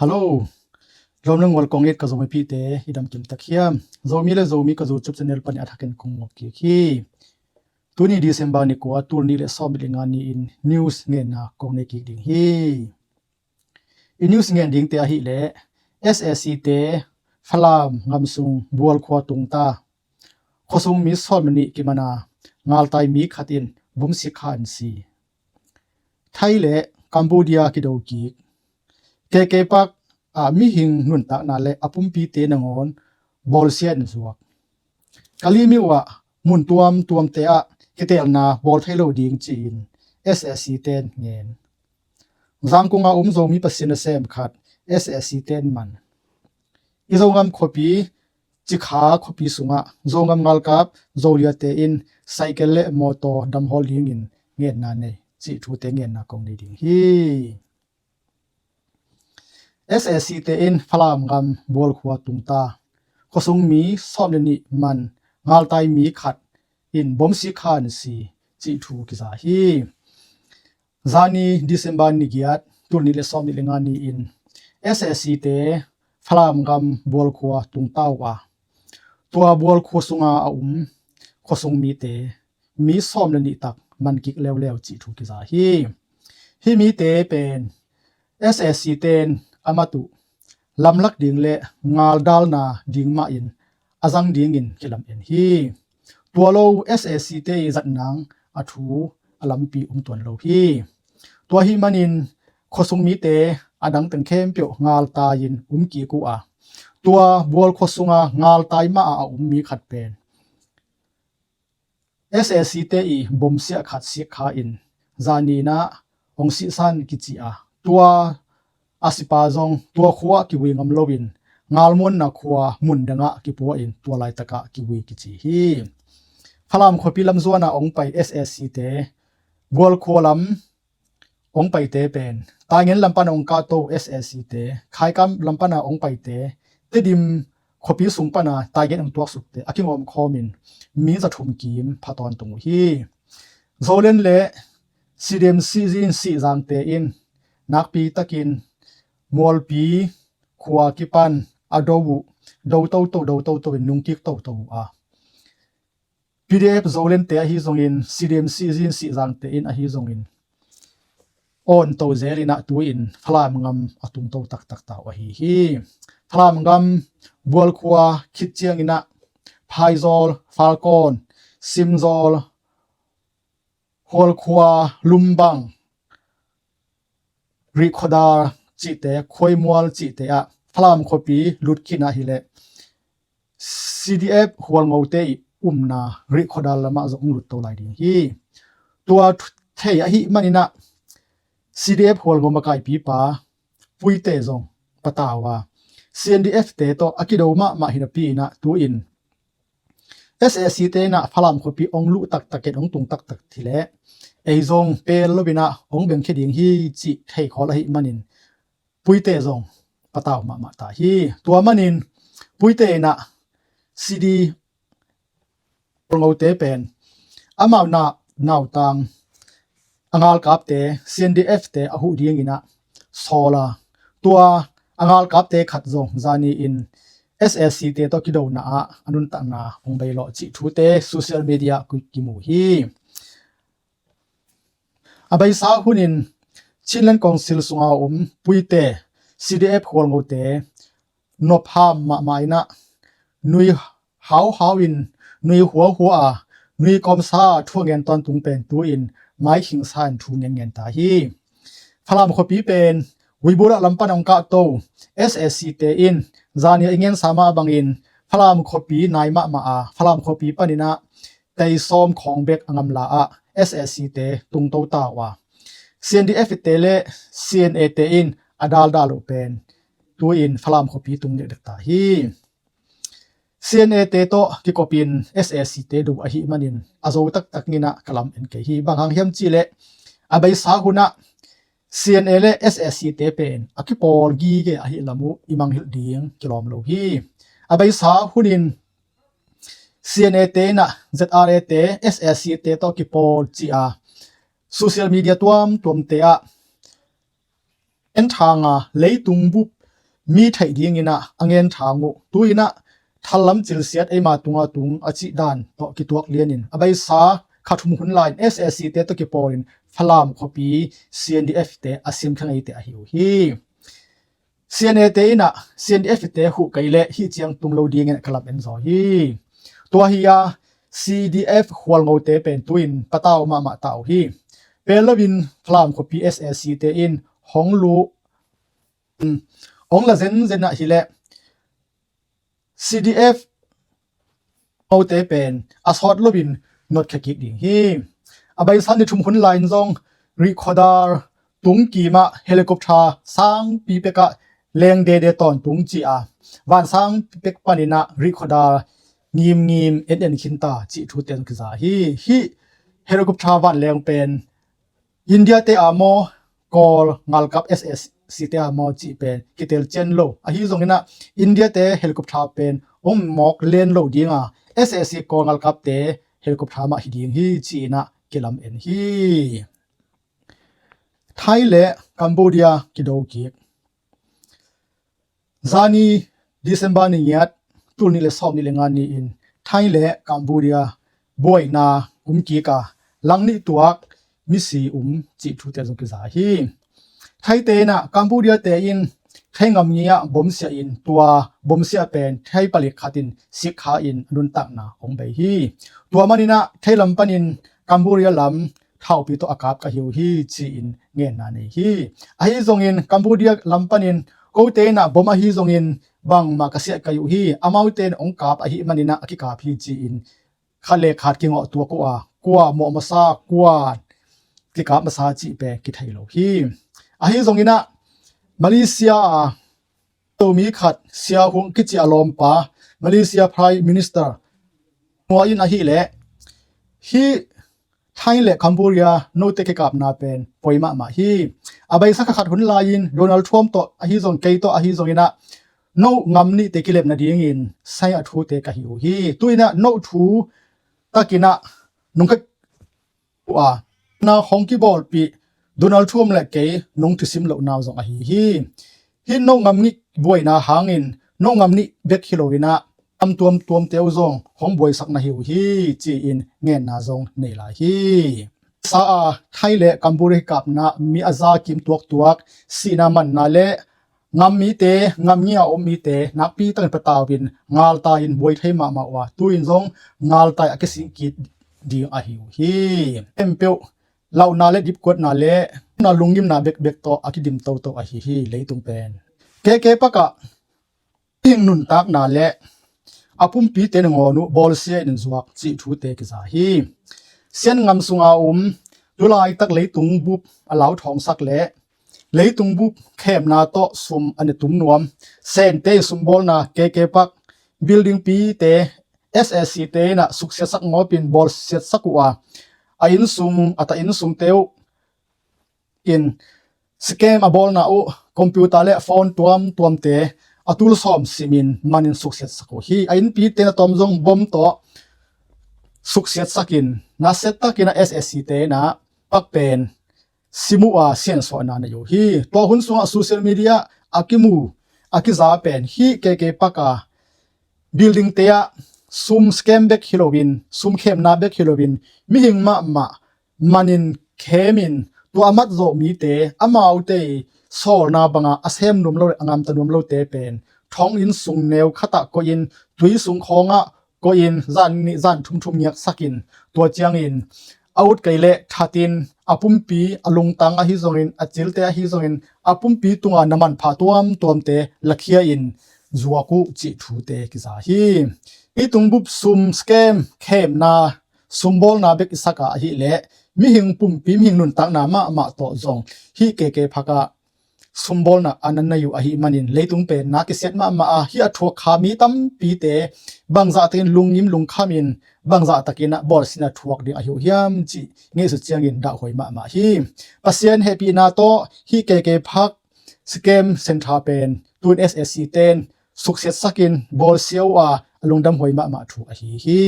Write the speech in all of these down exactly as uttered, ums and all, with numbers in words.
Hello. Lawm le ngual kong it ka Zomipihte, i dam kim tak hiam? Zomi le Zomi ka YouTube channel panin a thakin kong ngok kik hi. Tuni December ni kua, tul nih le sawm le nga ni-in news ngenna kong nei kik ding hi. I news ngen dingte ahih leh S A C te Falam ngam sung Bual khua tungta, khuasung mi sawm le nih kiman a, ngaltai mi khat in bomsik kha in si. Thai le Cambodia kido kik. K K Park ah mihing nuntakna le a pumpite nangawn bawlsia in zuak. Kalemyo ah mun tuamtuamte ah kitelna bawl thei lo ding ci-in S A C ten ngen. Zangkong a um Zomi Pasian nasem khat S A C ten man. I Zogam khuapi Cikha khuapi sungah Zogam ngalkap Zoliate in cycle le mawtaw damhawl dingin ngenna nei cih thute ngenna kong nei ding hi. S A C te in Falam ngam Bual khua tungta, khuasung mi sawm le nih man ngaltai mi khat in bomsik kha in si cih thu kiza hi. Zani December ni giat, tul nih le sawm nih le nga ni-in S A C te Falam ngam Bual khua tungta uh a, tua Bual khua sunga a um khuasung mite mi sawm le nih tak man kik leuleu cih thu kiza hi. Hih mite pen S A C ten a mat uh lamlak ding le ngaldalna ding mahin a zang dingin kilamen hi. Tua lo S A C te i zatnang a thu a lampi um tuan lo hi. Tua ahih manin khuasung mite a dang teng khempeuh ngaltai-in um kik uh a, tua Bual khua sunga ngaltai mah a um mi khat pen S A C te i bomsiah khat sik kha in zani-in ah hong sihsan kici a, tua a sipa zong tua khua kivui ngam loin ngalmuanna khua mun dangah kipua in tua laitakah kivui kici hi. Falam khuapi lamzuan a hong pai S A C te Bual khua lam hong paite pen, Taingen lam pana hong kahto S A C te, Khaikam lam pana hong paite, Tedim khuapi sung pana Taingen hong tuaksukte a kingawm khawmin mi za thum kim pha tawntung uh hi. Zoland le Sidem Sizin Sihzangte in nakpi takin Mualpi khua kipan a do uh, do toto, do toto in nungkik toto uh a, P D F Zolandte ahi zongin, Sidem Sizin Sihzangte in ahi zongin, awn to zel in ah tu-in Falam ngam a tungto taktak ta uh ahi hi. Falam ngam Bual khua khit ciangin ah Phaizawl, Falkawn, Simzawl, Hual khua, Lumbang, Rihkhuadal cihte, Khuaimual cihte ah Falam khuapi lut khin ahih leh C D F Hualngote i umna Rihkhuadal lamah zong hong lut to lai ding hi. Tua thei ahih manin ah C D F Hualngo makaipipa Puite zong patau a, C N D F te tawh a kido mahmah hi napi in ah tu-in S A C te in ah Falam khuapi hong luh taktak in hong tung taktak hi leh ei zong pel lo in ah hong bengkhia ding hi cih thei khawl ahih manin Puite zong patau mahmah ta hi. Tua manin Puite in ah C D Hualngote pen amau na nautang a ngalkapte, C N D F te a huh dingin ah sawl a, tua a ngalkapte khat zong zani-in S A C te tawh kidona ah a nuntakna hong bei lawh cih thute social media ah kimu hi. A beisa hunin Chinland Council sunga um Puite, C D F Hualngote nop ham mahmah in ah nui hauhau in, nui huahua a, nui kawmsa a thu a ngen tawntung pen tu-in maikhingsa in thu ngen ngen ta hi. Falam khuapi pen Uibula lam pan hong kahto S A C te in zani a i ngensa mah bangin Falam khuapi nai mahmah a, Falam khuapi panin ah tei sawm khawng bek a ngamla ah S A C te tungto ta uh a, C N D F te le C N A te in a daldal uh pen tu-in Falam khuapi tung dekdek ta hi. C N A te tawh kikopin S A C te do ahih manin a zo taktak in ah ka lam en kei hi. Bang hang hiam cih leh a beisa hun ah C N A le S A C te pen a kipawl gige ahih lam uh i mangngilh ding kilawm lo hi. A beisa hunin C N A te in ah Z R A te S A C te tawh kipawl ci-a social media tuamtuamte ah en thang a, leitung bup mi theih dingin ah a ngen thang uh. Tu-in ah thallam cilsiat eima tunga tung a cih dan tawh kituak lianin a beisa kha thum hun lai-in S A C te tawh kipawlin Falam khuapi C N D F te a sim kha ngeite ahi uh hi. C N A te in ah C N D F te huh kei leh hih ciang tung lo dingin ka lam en zaw hi. Tua hi a C D F Khualngote pen tu-in patau mahmah ta uh hi. Pen loin Falam khuapi S A C te in hong luh hong la zenzen ah hileh C D F Khualngote pen a sawt loin notkhia kik ding hi. A beisa ni thum hun lai-in zong Rihkhawdal tungkim ah helicopter sangpi pek ah leng dede tawntung ci a, vansang pek panin ah Rihkhawdal ngimngim en en khinta cih thute zong kiza hi. Hih helicopter vanleng pen India te a maw, Kawl ngalkap S A C te a maw cih pen kitel cian lo. Ahi zongin ah India te helicopter pen hong mawk len lo ding a, S A C Kawl ngalkap te helicopter mah hi ding hi ci-in ah kilam en hi. Thai le Cambodia kido kik. Zani December ni ngiat, tul nih le sawm nih le nga ni-in Thai le Cambodia buaina um kik a, lang nih tuak misi um cih thute zong kiza hi. Thaite in ah Cambodia te in Thai ngamngi ah bomsiah in, tua bomsiah pen Thai palik khat in sikkha in a nuntakna hong bei hi. Tua manin ah Thai lam panin Cambodia lam thaupi tawh a kap ka hi uh hi ci-in ngenna nei hi. Ahi zongin Cambodia lam panin kote in ah bom ahi zongin bangmah ka siah ka hi uh hi, amaute in hong kap ahih manin ah a kikap hi ci-in khat le khat kingawh tuak uh a, kua mawh masa, kua kikap masa cih pen kithei lo hi. Ahi zongin ah Malaysia a tomi khat Sia Hung kici a lawmpa, Malaysia Prime Minister nuai in ahileh hih Thai le Cambodia note kikapna pen poi mahmah hi. A beisa kha khat hun lai-in Donald Trump tawh ahi zong, kei tawh ahi zongin ah no ngam nihte kilep nadingin sai a thute ka hi uh hi. Tu-in ah no thu takin ah nungkha uh a, na hong kibawlpih Donald Trump le kei nung thusim lohna zong ahi hi. Hih no ngam nih buaina hangin no ngam nih bek hi loin ah tam tuamtuamte uh zong hong buaisak na hi uh hi ci-in ngenna zong nei lai hi. Sa a Thai le Cambodia kikapna mi a za kim tuaktuak, sihna manna le ngam mite, ngam ngia om mite nakpi takin patau in ngaltai in buai thei mahmah uh a, tu-in zong ngaltai a kising kik ding ahi uh hi. Empeuh lauhna le dipkuatna le na lunggimna bekbek tawh a kidim toto ahi hi leitung pen. K K Pak ah hing nuntakna le a pumpite nangawn uh bawlsia in zuak cih thute kiza hi. Sian ngam sunga um, tulaitak leitung bup a lauthawngsak le leitung bup khemna tawh sum a ne tum nuam Sente sumbawlna K K Pak building pite S A C te in ah suksiatsak ngawpin bawlsiatsak uh a, a innsung, a ta innsungte uh in scam a bawlna uh computer le phone tuamtuamte a tul sawm simin manin suksiatsak uh hi. A innpite na tawm zong bom tawh suksiatsakin nasia takin ah S A C te in ah pak pen sim uh a siansuahna nei uh hi. Tua hun sungah social media a kimu a kiza pen hih K K Pak a building te ah sum scam bek hi loin, sum khemna bek hi loin, mihing mahmah manin khemin tua a matzawh mite, amaute sawlna banga a sem nuam lo le a ngamta nuam lote pen thong inn sung neu khatah koihin, tui sung khawngah koihin, zan nih zan thum thum ngiaksakin, tua ciangin a ut kei leh thatin a pumpi, a lungtang ahi zongin, a cilte ahi zongin, a pumpi tunga na manpha tuamtuamte lakhia in zuak uh cih thute kiza hi. Leitung bup sum scam khemna sumbawlna bek i sak a ahileh mihing pumpi, mihing nuntakna mahmah tawh zong hih K K Pak ah sumbawlna a na nei uh ahih manin leitung pen na kisiat mahmah a, hih a thuak kha mi tampite bangzah takin lungngim lungkhamin bangzah takin ah bawlsiatna thuak ding ahi uh hiam cih ngaihsut ciangin dahhuai mahmah hi. Pasian hehpihna tawh hih K K Pak scam center pen tun S A C ten suksiatsakin bawlsia uh a, a lungdamhuai mahmah thu ahi hi.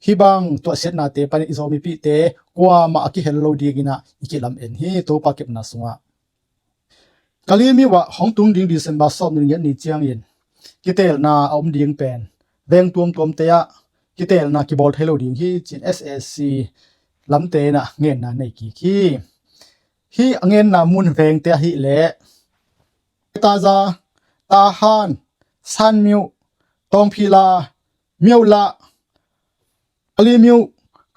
Hih bang tuahsiatnate panin i Zomipihte kuamah a kihel lo dingin ah i kilam en hi. Topa kepna sungah Kalaymyo ah hong tung ding December sawm ni le giat ni ciangin kiteelna a om ding pen veng tuamtuamte ah kiteelna kibawl thei lo ding hi ci-in S A C lamte in ah ngenna nei kik hi. Hih a ngenna mun vengte ahih leh Taza, Tahan, Shan Myo, Tawngphila, Myola, Kalaymyo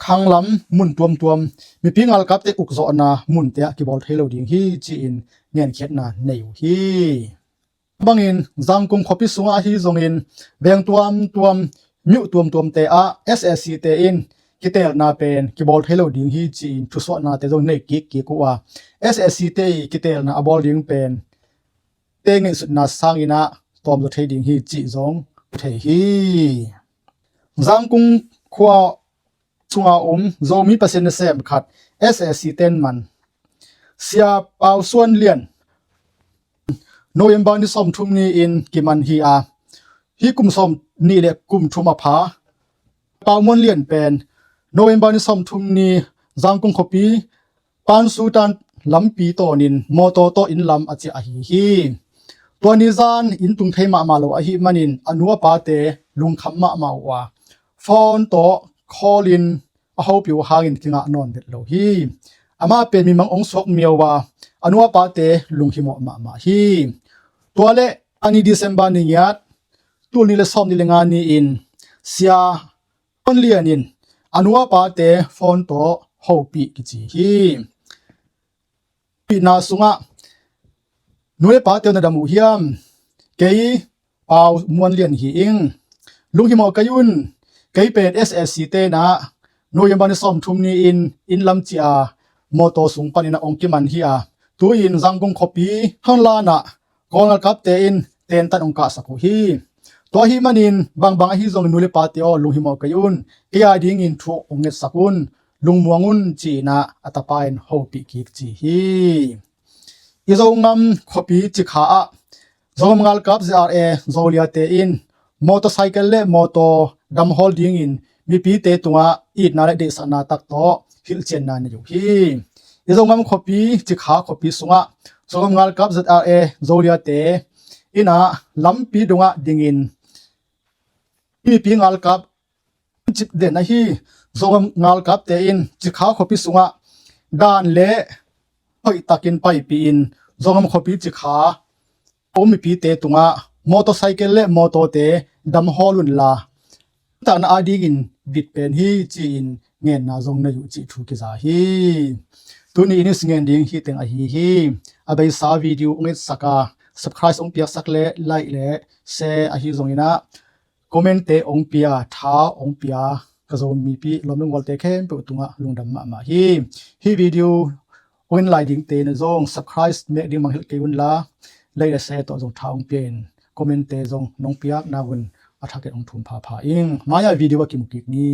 khanglam mun tuamtuam mipi ngalkapte ukzawhna munte ah kibawl thei lo ding hi ci-in ngenkhiatna nei uh hi. Bangin Zangkung khuapi sungah ahi zongin veng tuamtuam, myo tuamtuamte ah S A C te in kiteelna pen kibawl thei lo ding hi ci-in thusuahnate zong nei kikkik uh a, S A C te i kiteelna a bawl ding pen te ngaihsutna sangin ah tawmzaw thei ding hi cih zong thei hi. Zangkung khua sunga om Zomi Pasian nasem khat S A C ten man Sia Pau Suan Lian November ni sawmthum ni-in kiman hi a, hih kum sawmnih le kum thum a pha Pau Muan Lian pen November ni sawmthum ni Zangkung khuapi Pansutan lampi tawnin mawtaw tawh inn lam a ciah ahi hi. Tua ni zan inn tung thei mahmah lo ahih manin a nu a pate lungkham mahmah uh a, phone tawh call-in a hopih uh hangin kingah nawn vet lo hi. Amah pen mimang ong suak miau a, a nu a pate lunghimawh mahmah hi. Tua le a ni December ni ngiat, tul nih le sawmnih le nga ni-in Sia Pau Muan Lian in a nu a pate phone tawh hopih kici hi. Pihna sungah nu le pate aw, na dam uh hiam? Kei Pau Muan Lian hi ing. Lunghimawh kei un. Kei pen S A C te in ah November ni sawmthum ni-in inn lam ciah a, mawtaw sung panin ah ong kiman hi a, tu-in Zangkung khuapi Thonlan ah Kawl ngalkapte in tentan ong kahsak uh hi. Tua ahih manin bangbang ahi zongin nu le pate aw, lunghimawh kei un. Kei a dingin thu ong ngetsak un. Lungmuang un ci-in ah a tapa in hopih kik ci hi. I Zogam khuapi Cikha ah Zogam ngalkap Z R A Zolia te in motorcycle le mawtaw damhawl dingin mipite tungah itna le deihsakna tak tawh hilhcianna nei uh hi. I Zogam khuapi Cikha khuapi sungah Zogam ngalkap Z R A Zolia te in ah lampi dongah dingin mipi ngalkap cip den ahi Zogam ngalkapte in Cikha khuapi sungah dan le hoihtakin paipih in Zogam khuapi Cikha om mipite tungah motorcycle le mawtawte damhawl unla takna adingin bit pen hi ci-in ngenna zong nei uh cih thu kiza hi. Tuni in i ngen ding hi teng ahi hi. A beisa video ong etsak a, subscribe ong piaksak le like le share ahi zongin ah comment-te ong pia, tha ong pia ka Zomi mipi lawm le gualte khempeuh tungah lungdam mahmah hi. Hih video ong en lai dingte in zong subscribe mek ding mangngilh kei unla, like le share tawh zong tha ong pia in comment-te zong nong piak nak un a thak in ong thum phapha ing. Mai-ah video ah kimu kik ni.